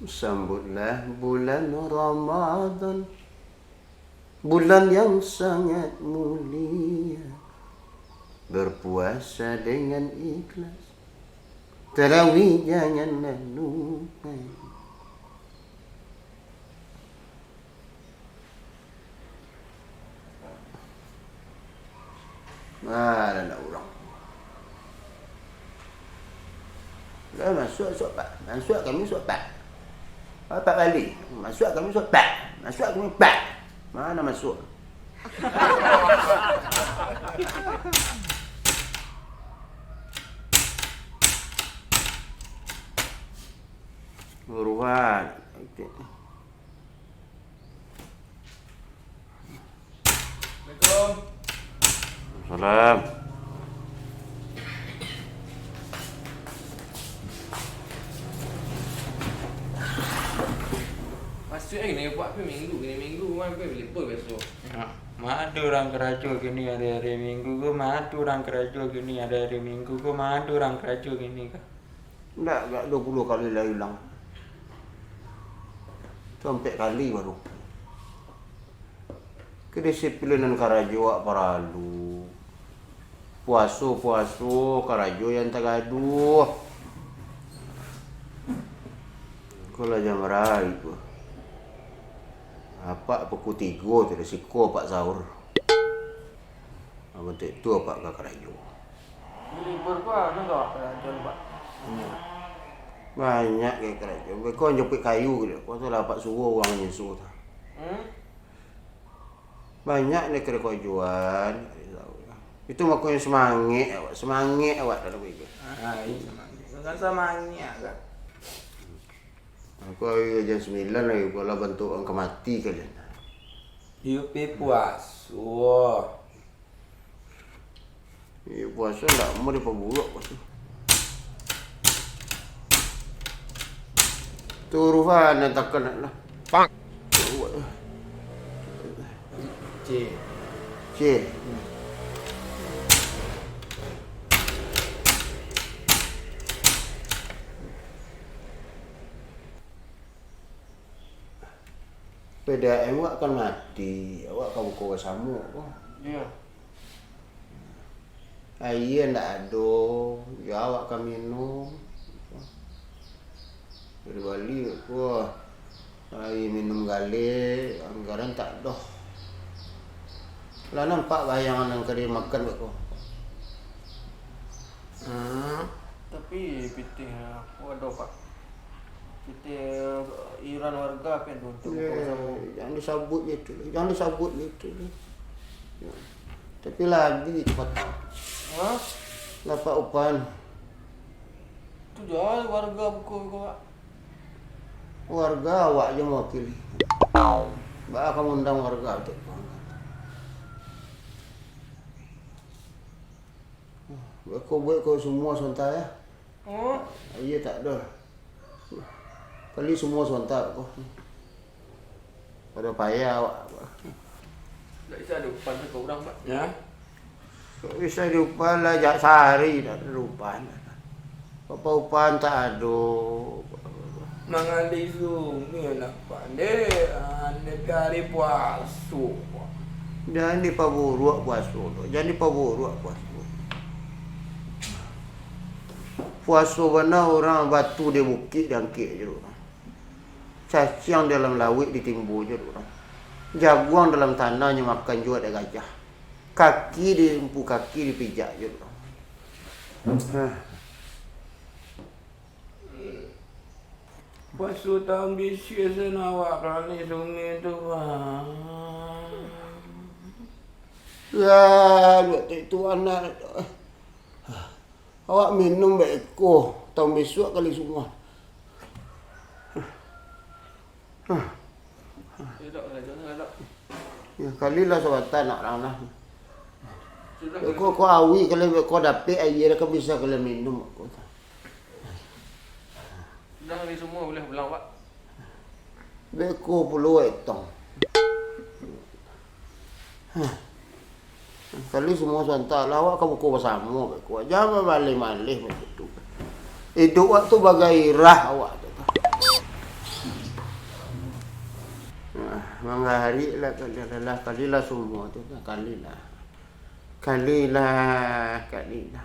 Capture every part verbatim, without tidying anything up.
Sambutlah bulan Ramadan, bulan yang sangat mulia. Berpuasa dengan ikhlas, tarawih jangan lalaikan. Ah, lah nak urang. Lah, masuak, masuak, Pak. Masuak kami, masuak, Pak. Apak bali. Masuak kami, masuak, Pak. Masuak kami, Pak. Mana masuak? Buruan. Assalamualaikum. Salam. Masuak kini, Pak, pai minggu, kini minggu, Wan, pai libur bisuak. Ha, ma ado urang karajo kini ari-ari minggu ko, ma ado urang karajo kini ari-ari minggu ko, ma ado urang karajo kini ko. Ndak, agak duo puluah kali lah ilang. Tu ampek kali baru. Kedisiplinan karajo awak paralu. Puaso-puaso karajo yang tagaduah. Ko lah jam baraik ko. Apak pukua tigo tu lah siko apak sahur. Abang tu, tu apak ka karajo. Di libur ko ado karajo, Pak? Banyak ka karajo. Beko njapuik kayu ko, ko tu lah apak suruah urang nyeso tu. Hmm? Banyak ni karajo-karajoan. Itu mako yang semangat awak, semangat awak dalam hidup. Ah, iyo, semangat. Kan semangat kan. Aku hari jam sembilan lagi, kalau bantuak urang ka mati kalian. Iyo, pai puaso. Iyo, puaso ndak mau dipaburuak puaso. Tu huruf A nan takana lah. Pak. C. C. P D A M awak kan mati, awak ka buko basamo ko. Iyo. Aia ndak ado, jo awak ka minum. Bali-bali ko, aia minum galeh, anggaran tak doh. Lah nampak bayangan nan ka dimakan ko. Hmm. Tapi pitih, ah, ko ado, Pak. Pitih, eh, iuran warga apo tu untuak buko basamo? Jan disabuik itu, jan disabuik itu. Tapi lah abih tu patang. Hah? Dapat upahan. Tu jan warga buko ko, Pak. Warga awak je mawakili. Baa ka maundang warga tu? Beko buek ko sumua sonta, yo. Oh. Aia tak ado. Kali sumua sonta ko. Pado payah awak. Ndak bisa diupan tu ka urang, Pak. Yo. Ndak bisa diupan lah, jak sahari tak ado upan. Papaupan tak ado. Mangalih sungai nak pandai, ah, tapi ari puaso. Jan dipaburuak puaso tu, jan dipaburuak puaso. Puaso bana urang batu di bukik diangkek je urang. Caciang dalam lauik ditimbo je urang. Jaguang dalam tanah nyo makan juo dek gajah. Kaki di empu kaki dipijak je urang. Hah. Puaso taun bisuak se awak kalih sungai tu, Bang. Yo, buek tu anak. Awak minum beko, taun bisuak kalih sumua. Yo, kali lah sabanta nak urang lah. Ko, ko awak kali ko dapek aia lah, kan bisa kalian minum ko. Sudah, kami sumua buliah pulang, Pak. Beko pulo etong. Kali sumua sontak lah, awak ka buko basamo beko. Jan bamaleh-maleh baitu. Iduik awak tu bagairah awak tu. Manggarik lah, kalilah, kalilah semua tu lah, kalilah. Kalilah, kalilah.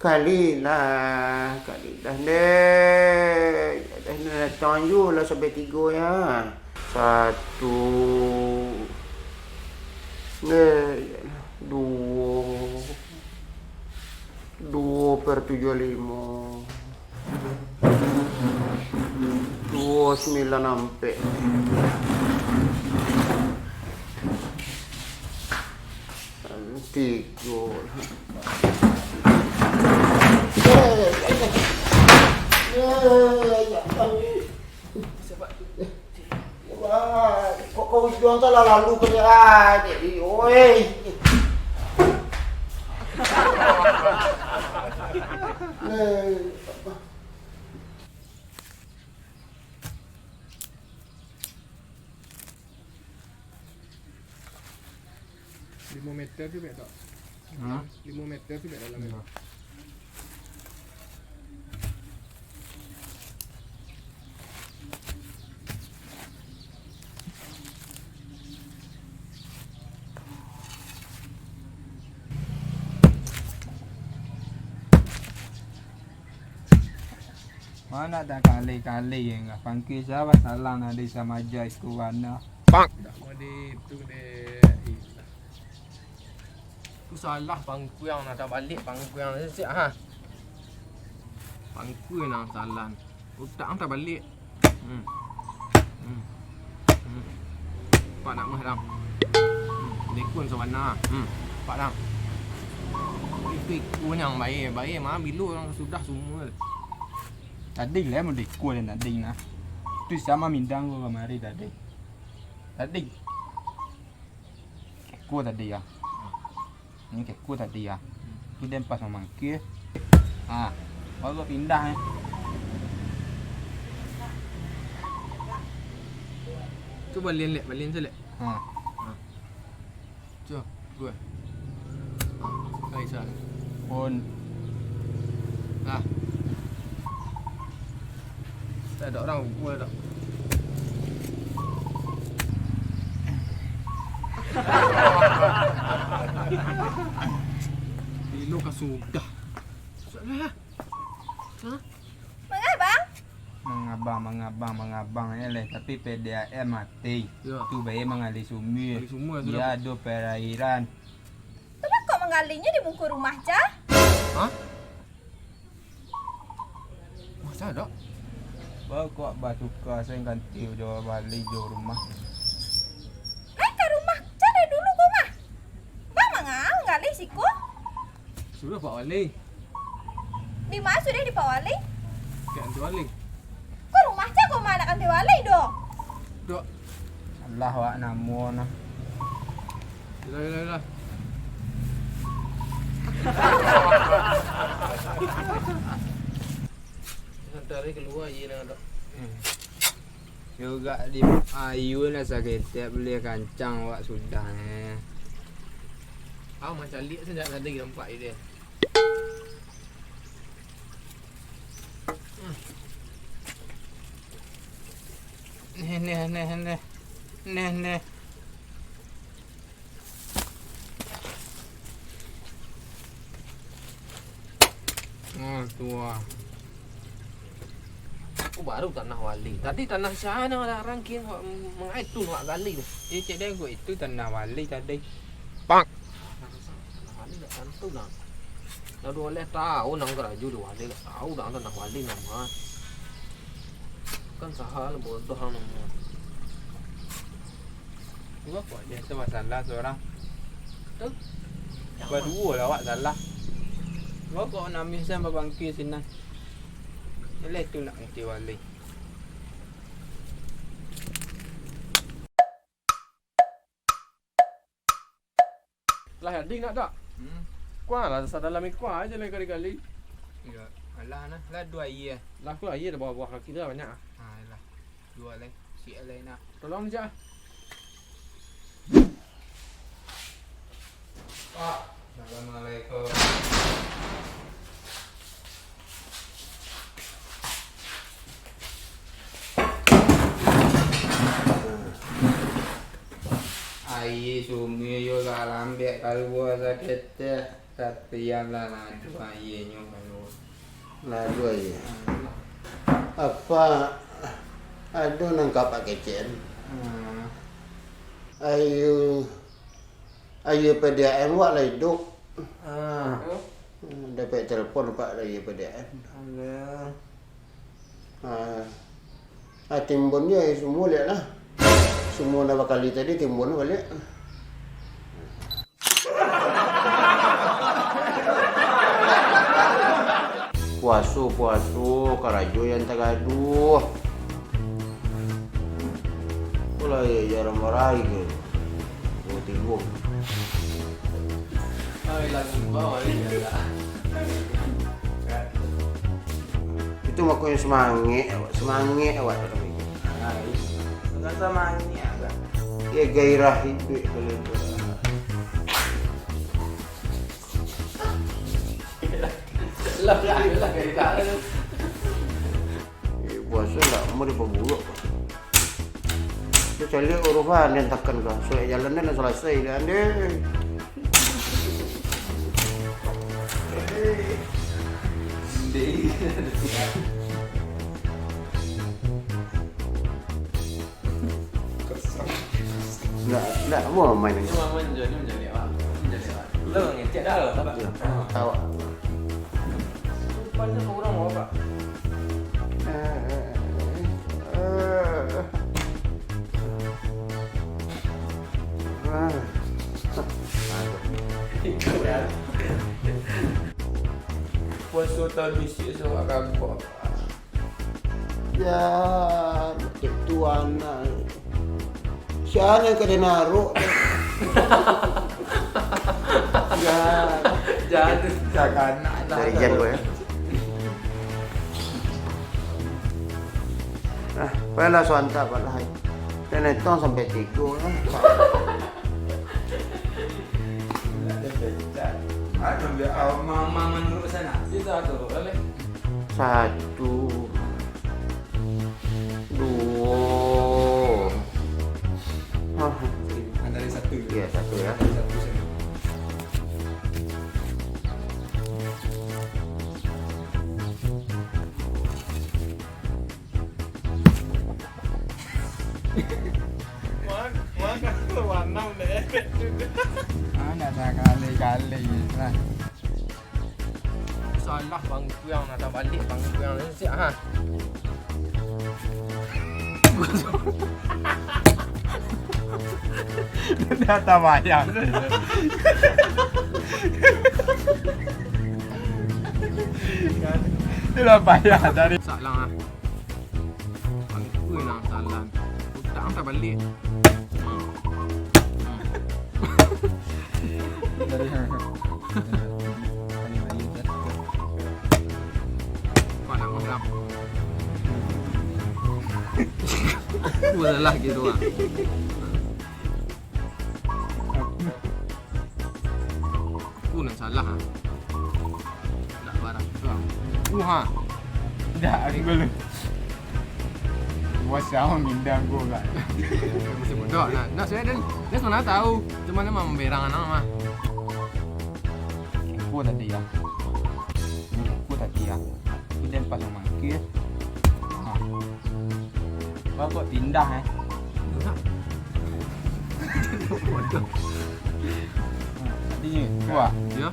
Kalilah, kalilah. Deh, dah datang juo lah sampai tigo ya. Satu. Deh, duo. Duo per tujuah limo. Duo sembilan ampek. Tigo. Wah, kok kau ujuang tu lah lalu ke dia, ah, jadi, oi. Limo meter tu bek tak? Hah? Limo meter tu bek dalam. Iya. Mana dah kali-kali yang pangki siapa salah nak disamaja itu warna. Pak. Tak mau di itu deh. Ilah. Tu salah pangkuang, nak tabalik pangkuang siap ha. Pangkuang nang salah. Utak ang tabalik. Hmm. Hmm. Hmm. Pak nak mah dang. Hmm. Lekun sawana. Hmm. Pak dang. Itu ikun yang baik, baik mah bilo orang sudah semua. Tadi lah mau dekor yang tadi nah. Tu sama mindang gua kamari tadi. Tadi. Keko tadi ya. Ini keko tadi ya. Tu den pas mamangkih. Ha, baru pindah eh. Tu balian lek, balian tu lek. Ha. Ha. Tu, gue. Hai, Sal. Pun. Nah. Tak ada orang, gue tak. Bilo ka sudah. Salah. Hah? Mangabang? Mangabang, mangabang, mangabang je leh. Tapi P D A M mati. Yo. Tu bae manggali sumur. Gali sumur sudah. Dia ado perairan. Tu mah kok manggalinyo di muko rumah, Ca? Hah? Masa dak? Ba kok batuka sen ganti jo bali jo rumah. Ai ka rumah, Ca dari dulu ko mah. Ba manga manggali siko? Sudah Pak Wali. Di ma sudah di Pak Wali? Kanti Wali. Ko rumah Ca ko ma nak kanti Wali doh? Dok. Alah wak namo nah. Ilah, ilah, ilah. Sadar ni kalua aia nan ado. Hmm. Juga di ayu lah saketek bali kancang wak sudah eh. Ah, mancaliak sajo tadi nampak dia. Hmm. Neh, neh, neh, neh. Neh, neh. Ah, tu ah. Aku baru tanah wali. Tadi tanah siapa nan larang kin wak mangai tu wak gali tu. Eh, cek dia, itu tanah wali tadi. Pak. Tanah wali dak tantu nah. Dah duo baleh taun nang karajo di wali, dak tau dah tanah wali nama. Kan sahal bodoh namo. Dua kok je tu masalah seorang. Tu. Baduo lah awak salah. Dua kok namiah sen babangkir sinan. Eleh tu nak ngerti wali. Lah jadi nak tak? Hmm. Kuah lah sadalam ikuah aja lah kali-kali. Iya, alah nah, lah duo aia. Lah aku aia dah bawah-bawah kaki dah banyak ah. Ha, lah. Duo lai, siap lai nah. Tolong je ah. Pak, assalamualaikum. Kaluar saketek, tapi yang lah nado aianyo kaluar. Nado aia. Apa ado nan ka Pak kecekan? Hmm. Aia, aia P D A M wak lah iduik. Ah. Hmm, dapek telepon Pak dari P D A M. Alah. Ah, ah, timbun je, sumua liak lah. Sumua nan bakali tadi timbun baliak. Puaso, puaso, karajo yang tagaduah. Alah, ya, jarang barai ke. Oh, timbun. Ai, lagu bawah ni, ya. Itu makonyo semangat awak, semangat awak dalam hidup. Nah, itu. Dengan semangat, kan? Ya, gairah hidup kalau itu. Lah, lah, lah, gairah tu. Eh, puaso ndak mau dipaburuak. Tu caliak urusan yang takkan ka. Suek jalan dah nak salasai dah, andai. Ndak, ndak mau main. Ini main je, ini menjadi awak. Ini menjadi awak. Lo ngecek dah lo, tak? Tahu. Depan tu orang mau apa? Eh, eh, eh, eh. Ah. Puaso tabisi suara kagok. Ya, itu anak. Sia nan ka dinaruak? Ya. Jangan tu. Sia ka anak dah. Dari jan gue, ya. Nah, baiklah, so antak, Pak, lah. Dan etong sampai tigo lah. Ada pecah. Ada ambil, ah, ma-, ma-, menurut sana. Kita atur, boleh? Satu. Duo. Ah. Ah, dari satu. Iya, satu ya. Dari satu saja. Mak, mak, aku warna udah efek juga. Ah, nak sakali-kali lah. Salah bangkuang, nak tabalik bangkuang ni siap, ha. Dia tabayang. Dia lah payah tadi. Salah, ha. Bangkui lah salah. Utak ang tabalik. Hmm. Hmm. Dari, kau nak malam. Gua lelah gitu, ah. Aku nan salah, ha. Nak barang. Uh, ha. Dah, aku dulu. Buat siapa minda aku, Kak? Masih bodoh, nah. Nah, saya dan, dia sebenarnya tahu. Cuma dia mau memberang anak mah. Aku tadi, ya. Aku tadi, ya. Aku dan pas mangkir. Ha. Bapak pindah, eh. Tadi ni, kuah. Ya. Ha.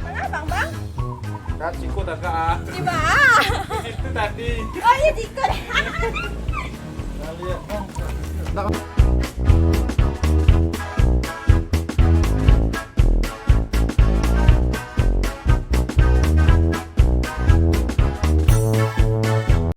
Mana abang, Bang? Kat siku tagak, ah. Di mana? Di situ tadi. Oh, iya, siku. Nah, lihat, Bang.